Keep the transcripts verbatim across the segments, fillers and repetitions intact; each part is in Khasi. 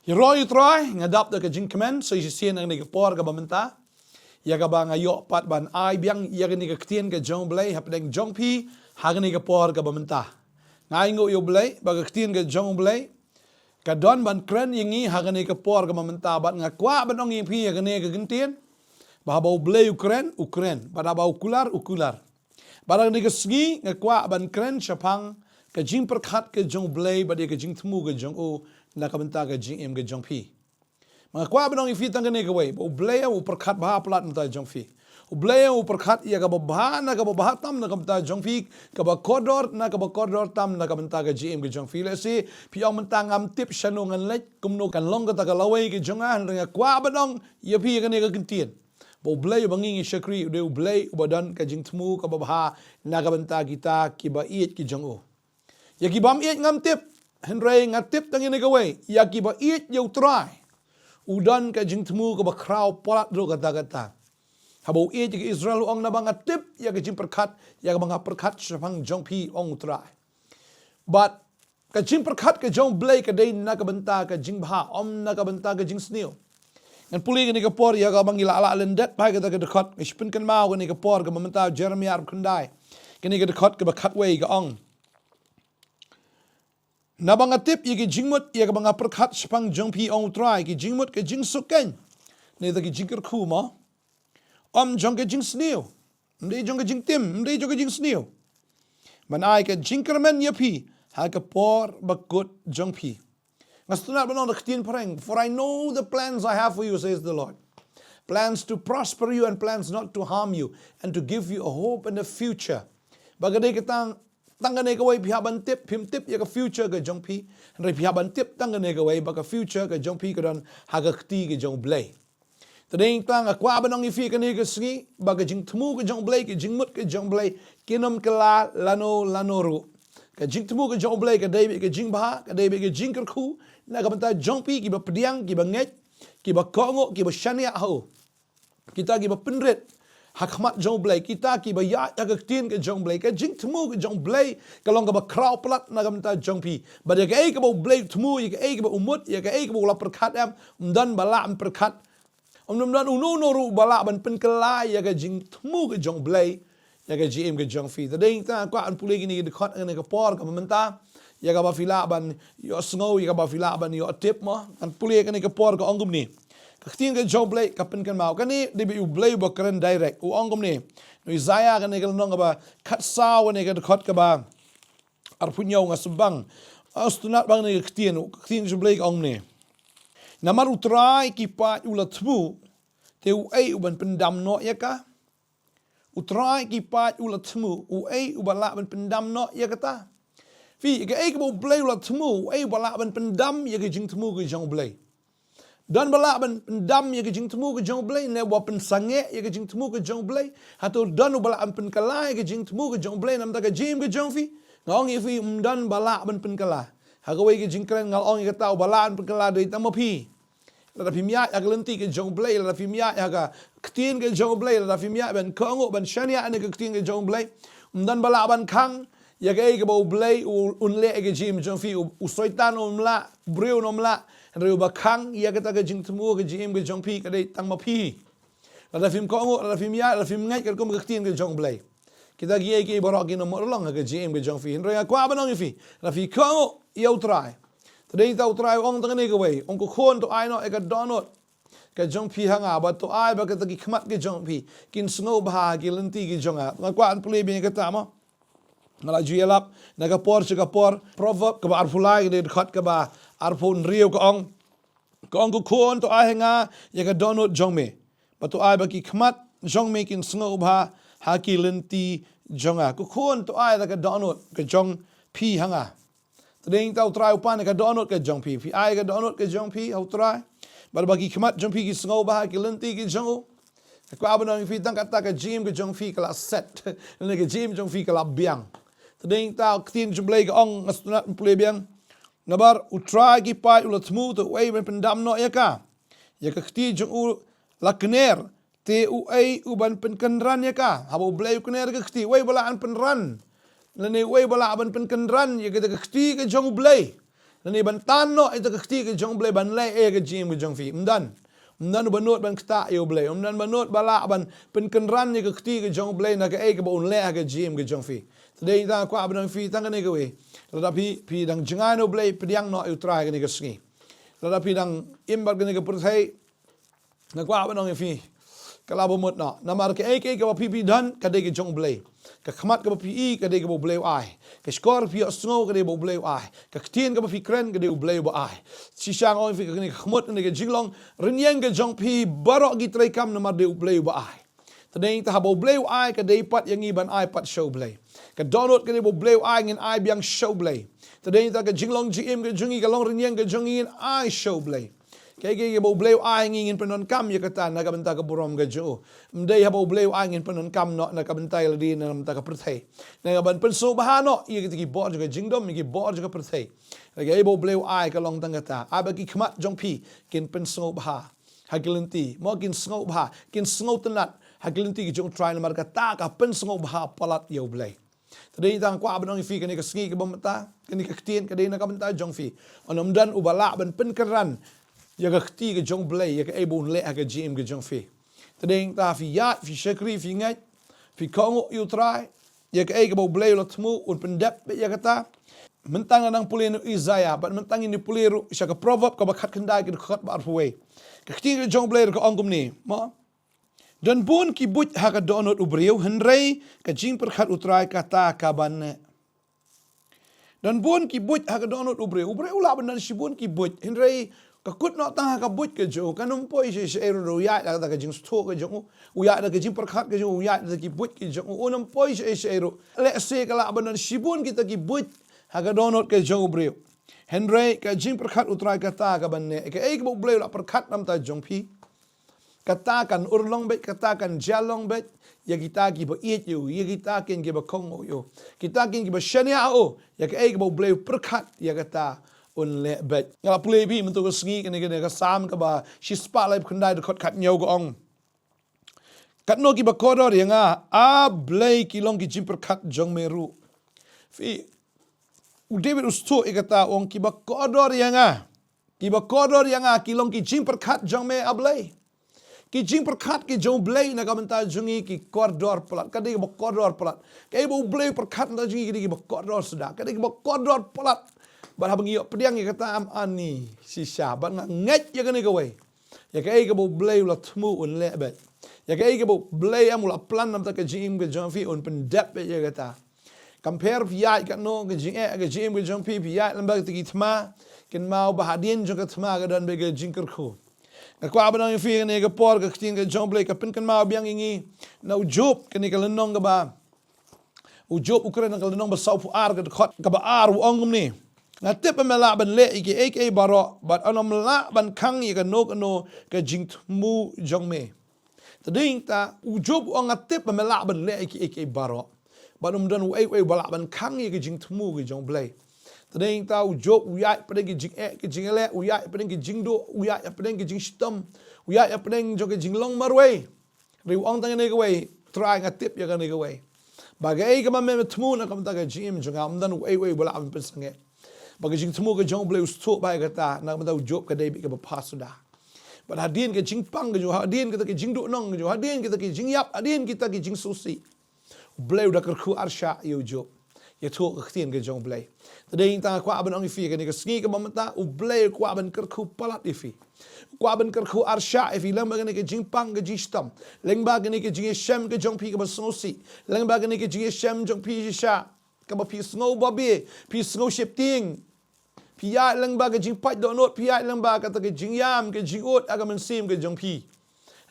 Ïaroh ïa u Trai, nga dap da ka jingkmen sa shisien ha kane ka por kaba mynta, ïa kaba nga ïoh pat ban ai biang ïa kane ka ktien ka jong u Blei hapdeng jong phi ha kane ka por kaba mynta. Nga ainguh ïa u Blei ba ka ktien ka jong u Blei ka don ban kren ïa ngi ha kane ka por kaba mynta, bad nga kwah ban ong ïa phi ïa kane ka kyntien, ba haba u Blei u kren, u kren, bad haba u kular, u kular. Bad ha kane ka sngi nga kwah ban kren shaphang ka jingpyrkhat ka jong u Blei bad ïa ka jingthmu ka jong u na ka bynta ka jingim ka jong phi. Ma nga kwah ban ong ïa phi tang kane kawei, ba u Blei u pyrkhat bha palat na ka bynta jong phi. U Blei u pyrkhat ïa kaba bha na kaba bha tam na ka bynta jong phi, kaba kordor na kaba kordor tam na ka bynta ka jingim ka jong phi. Lehse phi ong mynta ngam tip shano ngan leit, kumno kan long kata ka lawei ka jong nga, hynrei nga kwah ban ong ïa phi ïa kane ka kyntien, ba u Blei uba ngi ngi shakri u dei u Blei uba don ka jingthmu kaba bha na ka bynta kita kiba ïeit ki jong u. Ïa ki bym ïeit ngam tip, hynrei nga tip tang ïa kane kawei, ïa kiba ïeit ïa u Trai u don ka jingthmu kaba khraw palat ruh katta katta. Haba u ïeit ïa ka Israel u ong, naba nga tip ïa ka jingpyrkhat ïa kaba nga pyrkhat shaphang jong phi, ong u Trai. Bad ka jingpyrkhat ka jong u Blei ka dei na ka bynta ka jingbha, ym na ka bynta ka jingsniew. Ngan pule kane ka por ïa kaba ngi la lah lyndet bha ïa kata ka dkhot, ngi shu pynkynmaw kane ka por kaba mynta, Jeremiah arphew khyndai, kane ka dkhot kaba khatwei ka ong, naba nga tip ïa ki jingmut ïa kaba nga pyrkhat shaphang jong phi, ong u Trai, ki jingmut ka jingsuk keiñ, ne ta ki jingkyrkhu mo, ym jong ka jingsniew. Ym dei jong ka jingtim, ym dei jong ka jingsniew. Ban ai ka jingkyrmen ïa phi ha ka por bakut jong phi. Nga sngewtynnat ban ong da ka ktien phareng, "For I know the plans I have for you, says the Lord. Plans to prosper you and plans not to harm you, and to give you a hope and a future." Ba ka dei ka tang, tang kane kawei phi hap ban tip, phim tip ïa ka future ka jong phi. Hynrei phi hap ban tip tang kane kawei ba ka future ka jong phi ka don ha ka kti ka jong u Blei. Te dei tang nga kwah ban ong ïa phi kane ka sngi, ba ka jingthmu ka jong u Blei, ka jingmut ka jong u Blei, kin ym kylla lano lano ruh. Ka jingthmu ka jong u Blei ka dei beit ka jingbha, ka dei beit ka jingkyrkhu na ka bynta jong phi kiba pdiang, kiba ngeit, kiba kohnguh, kiba shaniah ha u. Kita kiba pynrit ha khmat jong u Blei, kita kiba ïaid ha ka ktien ka jong u Blei, ka jingthmu ka jong u Blei ka long kaba khraw palat na ka bynta jong phi. Bad ïa kaei kaba u Blei u thmu, ïa kaei kaba u mut, ïa kaei kaba u la pyrkhat, em, ym don ba lah ban pyrkhat. Ym don uno uno ruh ba lah ban pynkylla ïa ka jingthmu ka jong u Blei ïa ka jingim ka jong phi. Te dei tang nga kwah ban pule kine ki dkhot ha kane ka por kaba mynta, ïa kaba phi lah ban ïohsngew, ïa kaba phi lah ban ïoh tip mo. Ngan pule kane ka por, ka ong kumne. Ka ktien ka jong u Blei ka pynkynmaw, kane dei beit u Blei uba kren direct, u ong kumne. Na u Isaiah kane ka lynnong kaba khatsaw, kane ka dkhot kaba arphew hynñiew, nga sngewbang, nga sngewtynnat ba kane ka ktien, ka ktien jong u Blei ka ong kumne. Namar u Trai ki paid u la thmu, te uei u ban pyndam noh ïa ka? U Trai ki paid u la thmu, uei uba lah ban pyndam noh ïa kata? Phi, kaei kaba u Blei u la thmu, uei uba lah ban pyndam ïa ka jingthmu ka jong u Blei? Don ba lah ban pyndam ïa ka jingthmu ka jong u Blei, ne ba pynsangeh ïa ka jingthmu ka jong u Blei? Hato don uba lah ban pynkylla ïa ka jingthmu ka jong u Blei na ka bynta ka jingim ka jong phi? Nga ong ïa phi, ym don ba lah ban pynkylla. Ha kawei ka jingkren nga la ong ïa kata, uba lah ban pynkylla dei tang ma phi. Lada phim ïaid ha ka lynti ka jong u Blei, lada phim ïaid ha ka ktien ka jong u Blei, lada phim ïaid ban kohnguh, ban shaniah na ka ktien ka jong u Blei, ym don ba lah ban khang ïa kaei kaba u Blei u, un leh ïa ka jingim jong phi. U, u Soitan um lah, u briew um lah. Hynrei uba khang ïa kata ka jingthmu ka jingim ka jong phi ka dei tang ma phi. Lada phim kohnguh, lada phim ïaid, lada phim ngeit katkum ka ktien ka jong u Blei, kita kiei kiei baroh kin ym mut long ha ka jingim ka jong phi. Hynrei nga kwah ban ong ïa phi, lada phi kohnguh ïa u Trai, te dei tang u Trai u ong tang kane kawei, ong, ko khun, to ai noh ïa ka dohnud ka jong phi ha nga, bad to ai ba kita ki khmat ka jong phi kin sngewbha ha ki lynti ki jong nga. Nga kwah ban pule biang ïa kata mo. Nga la ju ïalap na ka por sha ka por. Proverb kaba arphew lai, ka dei dkhot kaba arphew hynriew, ka ong, ka ong, ko khun, to ai ha nga ïa ka dohnud jong me, bad to ai ba ki khmat jong me kin sngewbha ha ki lynti jong nga. Ko khun, to ai da ka dohnud ka jong phi ha nga. Te dei tang u Trai u pan ïa ka dohnud ka jong phi. Phi ai ka dohnud ka jong phi ha u Trai, bad ba ki khmat jong phi ki sngewbha ha ki lynti ki jong u. Nga kwah ban ong ïa phi, tang kata ka jingim ka jong phi ka la set, ne ka jingim jong phi ka la biang. Te dei tang ka ktien jong u Blei ka ong, nga sngewtynnat ban pule biang. Namar u Trai ki paid u la thmu, te uei ban pyndam noh ïa ka? Ïa ka kti jong u la kner, te uei u ban pynkynran ïa ka? Haba u Blei u kner ïa ka kti, uei ba lah ban pynran? Lane uei ba lah ban pynkynran ïa kata ka kti ka jong u Blei? Lane ban tan noh ïa ka kti ka jong U Blei ban leh ïa ka jingim ka jong phi. Ym don. Ym don ba nud ban ktah ïa U Blei. Ym don ba nud ba lah ban pynkynran ïa ka kti ka jong U Blei na kaei kaba un leh ha ka jingim ka jong phi. Te dei tang kwah ban ong ïa phi tang kane kawei. Lada phi, phi dang jngai na U Blei, pdiang noh ïa U Trai kane ka sngi. Lada phi dang im bad kane ka pyrthei, nga kwah ban ong ïa phi, ka la ba mut noh. Namar kaei kaei kaba phi, phi don ka dei ka jong U Blei. Ka khmat kaba phi i ka dei kaba U Blei u ai. Ka shkor phi ïohsngew ka dei ba U Blei u ai. Ka ktien kaba phi kren ka dei U Blei uba ai. Shisha nga ong ïa phi, kane ka khmut, kane ka jinglong rynïeng ka jong phi, baroh ki treikam namar dei U Blei uba ai. Te dei tang haba U Blei u ai ka dei pat ïa ngi ban ai pat sha U Blei. Ka dohnud ka dei ba U Blei u ai, ngin ai biang sha U Blei. Te dei tang ka jinglong jingim ka jong ngi, ka long rynïeng ka jong ngi, ngin ai sha U Blei. Kaei kaei kaba U Blei u ai ngi, ngin pyndonkam ïa kata na ka bynta ka burom ka jong u. Ym dei haba U Blei u ai ngin pyndonkam noh na ka bynta ïa lade, na ka bynta ka pyrthei, na ka ban pynsngewbha noh ïa kita ki bor jong ka jingdum, ïa ki bor jong ka pyrthei. Kaei ba U Blei u ai ka long tang kata, ai ba ki khmat jong phi kin pynsngewbha ha ki lynti, mo, kin sngewbha, kin sngewtynnad ha ki lynti ki jong U Trai, namar kata ka pynsngewbha palat ïa U Blei. Te dei tang kwah ban ong ïa phi, kane ka sngi kaba mynta, kane ka ktien ka dei na ka bynta jong phi. Ym don uba lah ban pynkynran ïa ka kti ka jong U Blei, ïa kaei ba un leh ha ka jingim ka jong phi. Te dei tang phi ïaid, phi shakri, phi ngeit, phi kohnguh ïa U Trai, ïa kaei kaba U Blei u la thmu un pyndep beit ïa kata. Mynta nga dang pule na u Isaiah, bad mynta ngin ïa pule ruh sha ka Proverb kaba khatkhyndai, ka dkhot ba arphew wei. Ka ktien ka jong U Blei ruh ka ong kumne, mo. Don bun ki buit ha ka dohnud u briew, hynrei ka jingpyrkhat U Trai kata ka ban neh. Don bun ki buit ha ka dohnud u briew. U briew u lah ban don shibun ki buit, hynrei ka kut noh tang ha ka buit ka jong u, kan ym poi shaei shaei ruh, u ïaid da ka jingsngewthuh ka jong u, u ïaid da ka jingpyrkhat ka jong u, u ïaid da ki buit ki jong u, un ym poi shaei shaei ruh. Lehse ka lah ban don shibun kita ki buit ha ka dohnud ka jong u briew, hynrei ka jingpyrkhat U Trai kata ka ban neh. Kaei kaba U Blei u la pyrkhat na ka bynta jong phi, kata kan urlong beit, kata kan jia long beit ïa kita kiba ïeit ïa u, ïa kita kin kiba kohnguh ïa u, kita kin kiba shaniah ïa u. Ïa kaei kaba U Blei u pyrkhat, ïa kata un leh beit. Nga la pule ïa phi mynta ka sngi kane, kane ka Salm kaba shispah laiphew khyndai, dkhot khathynñiew ka ong, katno kiba kordor ïa nga, A Blei, ki long ki jingpyrkhat jong me ruh. Phi, u David u sngewthuh ïa kata, u ong, kiba kordor ïa nga, kiba kordor ïa nga ki long ki jingpyrkhat jong me, A Blei. Ki jingpyrkhat ki jong U Blei na ka bynta jong ngi ki kordor palat. Ka dei kaba kordor palat. Kaei ba U Blei u pyrkhat na ka bynta jong ngi ka dei kaba kordor suda, ka dei kaba kordor palat. Bad haba ngi ïoh pdiang ïa kata, ym ani shisha. Bad nga ngeit ïa kane kawei, ïa kaei kaba U Blei u la thmu un leh beit. Ïa kaei kaba U Blei em u la plan na ka bynta ka jingim ka jong phi, un pyndep beit ïa kata. Kam pher phi ïaid katno ka jingeh, ka jingim ka jong phi, phi ïaid lyngba kita ki thma, kynmaw ba hadien jong ka thma ka don beit ka jingkyrkhu. Nga kwah ban ong ïa phi, kane ka por ka ktien ka jong U Blei ka pynkynmaw biang ïa ngi na u Job, kane ka lynnong kaba, u Job u kren na ka lynnong ba sawphew ar, ka dkhot kaba ar, u ong kumne, nga tip ba me lah ban leh ïa kiei kiei baroh, bad ym lah ban khang ïa kano kano ka jingthmu jong me. Te dei tang u Job u ong, nga tip ba me lah ban leh ïa kiei kiei baroh, bad ym don uei uei ba lah ban khang ïa ka jingthmu ka jong U Blei. Te dei tang u Job u ïaid hapdeng ka jingeh, ka jingeh, u ïaid hapdeng ka jingduh, u ïaid hapdeng ka jingshitom, u ïaid hapdeng jong ka jinglong marwei. Hynrei u ong tang kane kawei, Trai, nga tip ïa kane kawei, ba kaei kaba me thmu na ka bynta ka jingim jong nga, ym don uei uei ba lah ban pynsangeh. Ba ka jingthmu ka jong U Blei, u sngewthuh ba ïa kata, na ka bynta u Job ka dei beit kaba pha suda. Bad hadien ka jingpang ka jong u, hadien kita ki jingduhnong ka jong u, hadien kita ki jingïap, hadien kita ki jingsngewsih, U Blei u da kyrkhu arshah ïa u Job. Ïathuh ka ktien ka jong U Blei. Te dei tang kwah ban ong ïa phi, kane ka sngi kaba mynta U Blei u kwah ban kyrkhu palat ïa phi. U kwah ban kyrkhu arshah ïa phi lyngba kane ka jingpang ka jingshitom, lyngba kane ka jingïashem ka jong phi kaba sngewsih, lyngba kane ka jingïashem jong phi shisha, kaba phi sngew babe, phi sngew sheptieng. Phi ïaid lyngba ka jingpait dohnud, phi ïaid lyngba kata ka jingïam, ka jingud ha ka mynsiem ka jong phi.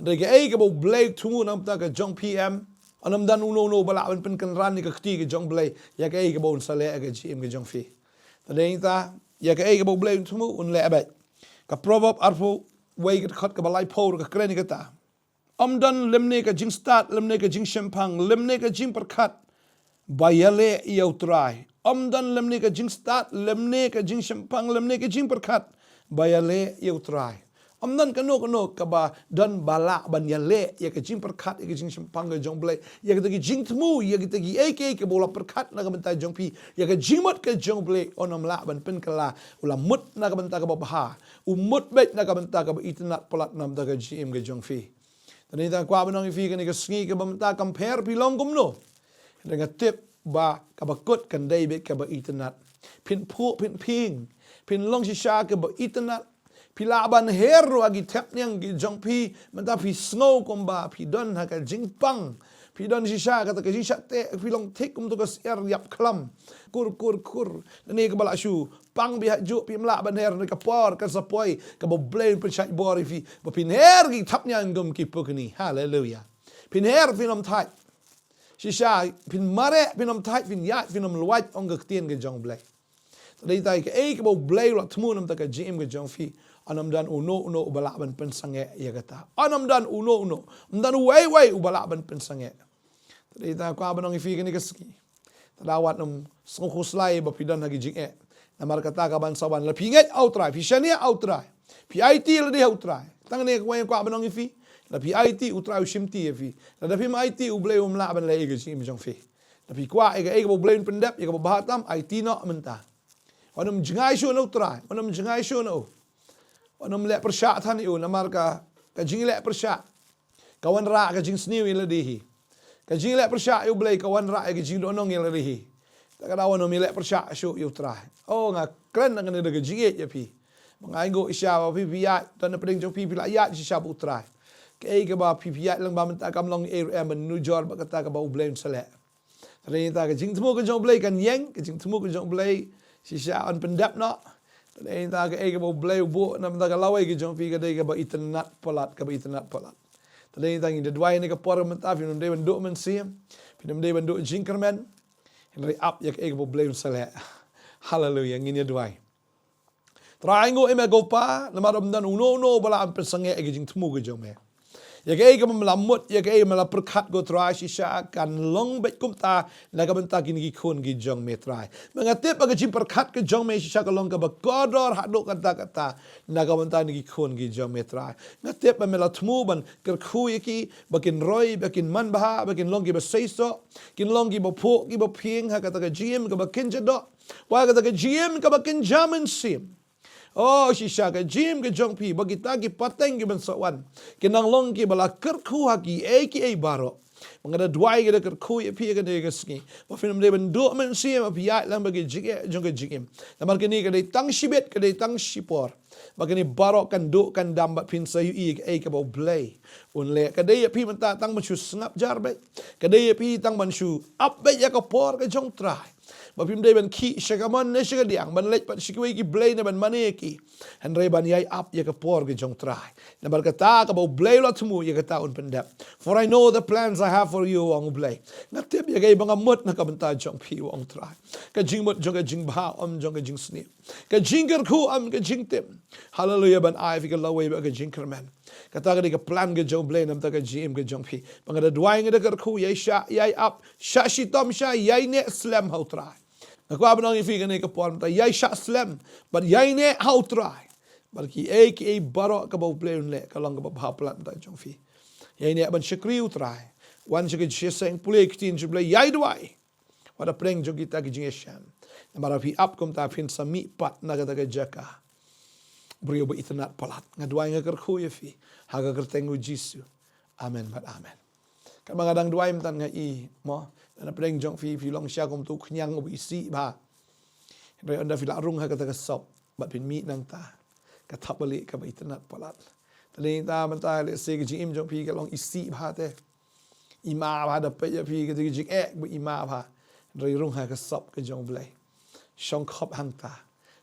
Hynrei kaei kaba U Blei u thmu na ka bynta ka jong phi em, ym don uno uno ba lah ban pynkynran ïa ka kti ka jong U Blei ïa kaei kaba un sa leh ha ka jingim ka jong phi. Te dei tang ïa kaei kaba U Blei u thmu un leh beit. Ka Proverb arphew wei, ka dkhot kaba laiphew ruh ka kren ïa kata. Ym don lymne ka jingstad lymne ka jingshemphang lymne ka jingpyrkhat ba ïaleh ïa U Trai. Ym don lymne ka jingstad lymne ka jingshemphang lymne ka jingpyrkhat ba ïaleh ïa U Trai. Ym don kano kano kaba don ba lah ban ïaleh ïa ka jingpyrkhat, ïa ka jingshemphang ka jong U Blei, ïa kita ki jingthmu, ïa kita kiei kiei kiba u la pyrkhat na ka bynta jong phi, ïa ka jingmut ka jong U Blei un ym lah ban pynkylla. U la mut na ka bynta kaba bha, u mut beit na ka bynta kaba itynnad palat na ka bynta ka jingim ka jong phi. Te dei tang kwah ban ong ïa phi kane ka sngi kaba mynta, kam pher phi long kumno, hynrei nga tip ba kaba kut kan dei beit kaba itynnad. Phin phuh, phin phieng, phin long shisha kaba itynnad. Phi lah ban her ruh ha ki thep niang ki jong phi, mynta phi sngew kumba phi don ha ka jingpang. Phi don shisha kata ka jingshah teh, phi long thik kumto ka syiar ïap khlam. Kur, kur, kur. Lane kaba lah shu pang beit ha juh, phim lah ban her, hynrei ka por kan sa poi kaba U Blei un pynshait bor ïa phi, ba phin her ki thep niang kum ki pukni. Haleluia. Phin her, phin ym thait. Shisha, phin mareh, phin ym thait, phin ïaid, phin ym luwait, ong ka ktien ka jong U Blei. Te dei tang kaei kaba U Blei u la thmu na ka bynta ka jingim ka jong phi, yn ym don uno uno uba lah ban pynsangeh ïa kata. Yn ym don uno uno, ym don uwei uwei uba lah ban pynsangeh. Te dei tang kwah ban ong ïa phi kane ka sngi, te da wat nym sngewkhuslai ba phi don ha ki jingeh. Namar kata ka ban sa wan, lada phi ngeit ha U Trai, phi shaniah ha U Trai, phi aiti lade ha U Trai. Tang kane kawei kwah ban ong ïa phi, lada phi aiti, U Trai u shimti ïa phi. Lada phim aiti, U Blei um lah ban leh ïa ka jingim jong phi. Lada phi kwah ïa kaei kaba U Blei un pyndep, ïa kaba bha tam, aiti noh mynta. Wat nym jngai shuh na U Trai, wat nym jngai shuh na u. Wat nym leh pyrshah than ïa u, namar ka, ka jingleh pyrshah ka wanrah ka jingsniew ïa lade hi. Ka jingleh pyrshah ïa U Blei ka wanrah ïa ka jingdohnud ïa lade hi. Te ka daw wat nym leh pyrshah shuh ïa U Trai. Oh, nga kren na kane da ka jingïeit ïa phi. Ba nga ainguh shisha ba phi, phi ïaid, don na pdeng jong phi, phi la ïaid shisha bad U Trai. Kaei kaba phi, phi ïaid lang ba mynta kam long ei ruh em ban nujor bad kata kaba U Blei un sa leh. Te dei tang ka jingthmu ka jong U Blei kan ïeng, ka jingthmu ka jong U Blei shisha yn pyndep noh. Te dei tang kaei kaba U Blei u buh na ka bynta ka lawei ka jong phi ka dei kaba itynnad palat, kaba itynnad palat. Te dei tang ngin da duwai ha kane ka por mynta, phin ym dei ban duh mynsiem, phin ym dei ban duh jingkyrmen. Hynrei ap ïa kaei kaba U Blei un sa leh. Haleluia, ngin ïa duwai. Trai, ainguh ïa me ko Pa, namar ym don uno uno uba lah ban pynsangeh ïa ka jingthmu ka jong me. Ïa kaei kaba me la mut, ïa kaei me la pyrkhat ko Trai, shisha kan long beit kumta na ka bynta kine ki khun ki jong me Trai. Me, nga tip ba ka jingpyrkhat ka jong me shisha ka long kaba kordor haduh katta katta na ka bynta kine ki khun ki jong me Trai. Nga tip ba me la thmu ban kyrkhu ïa ki, ba kin roi, ba kin manbha, ba kin long kiba seisoh, kin long kiba phuh, kiba phieng ha kata ka jingim kaba kynja doh, wa kata ka jingim kaba kynja mynsiem. Oh, shisha ka jingim ka jong phi, ba kita ki pateng kiban sa wan kin nang long kiba la kyrkhu ha kiei kiei baroh. Ba nga da duwai, nga da kyrkhu ïa phi ha kane ka sngi, ba phin ym dei ban duh mynsiem, ba phi ïaid lang bad ka jingeh jong ka jingim. Namar kane ka dei tang shibit, ka dei tang shipor. Ba kane baroh kan duh kan dam, ba phin sa ïohi ïa kaei kaba U Blei un leh. Ka dei ïa phi mynta tang ban shu sngap jar beit. Ka dei ïa phi tang ban shu ap beit ïa ka por ka jong U Trai. Ba phim dei ban khih sha kamon ne sha kadiang, ban leit pat sha kiwei ki blei ne ban mane ïa ki. Hynrei ban ïai ap ïa ka por ka jong U Trai. Namar kata kaba U Blei u la thmu, ïa kata un pyndep. For I know the plans I have for you, ong U Blei. Nga tip ïa kaei ba nga mut na ka bynta jong phi, ong U Trai. Ka jingmut jong ka jingbha, ym jong ka jingsniew. Ka jingkyrkhu, ym ka jingtim. Haleluia, ban ai ïa phi ka lawei bad ka jingkyrmen. Kata ka dei ka plan ka jong U Blei na ka bynta ka jingim ka jong phi. Ba nga da duwai, nga da kyrkhu, ïai shah, ïai ap, shah shitom, shah ïaineh slem ha U Trai. Nga kwah ban ong ïa phi kane ka por mynta, ïai shah slem bad ïaineh ha U Trai. Bad kiei kiei baroh kaba U Blei un leh ka long kaba bha palat na ka bynta jong phi. Ïaineh ban shakri U Trai. Wan sha ka jingïaseng, pule ïa ka ktien jong U Blei, ïai duwai. Wat hapdeng jong kita ki jingïaseng. Namar ba phi ap kumta phin sa mihpat na kata ka jaka briew ba itynnad palat. Nga duwai, nga kyrkhu ïa phi ha ka kyrteng U Jisu. Amen bad amen. Katba nga dang duwai mynta nga i, mo, na pdeng jong phi, phi long shisha kum uto u khñiang uba isih bha. Hynrei ynda phi la rung ha kata ka sop bad phin mih nangta, ka thapbalieh kaba itynnad palat. Te dei mynta, mynta lehse ka jingim jong phi ka long isih bha te, ima bha, da peit ïa phi kata ka jingeh ba ima bha. Hynrei rung ha ka sop ka jong U Blei. Shongkhop hangta.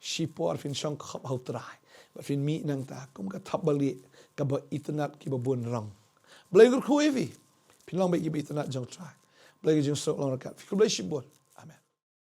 Shipor phin shongkhop ha U Trai bad phin mih nangta kum ka thapbalieh kaba itynnad kiba bun rong. Blei kyrkhu ïa phi. Phin long beit kiba itynnad jong U Trai. Blei ka jingsuk long ryngkat phi. Khublei shibun.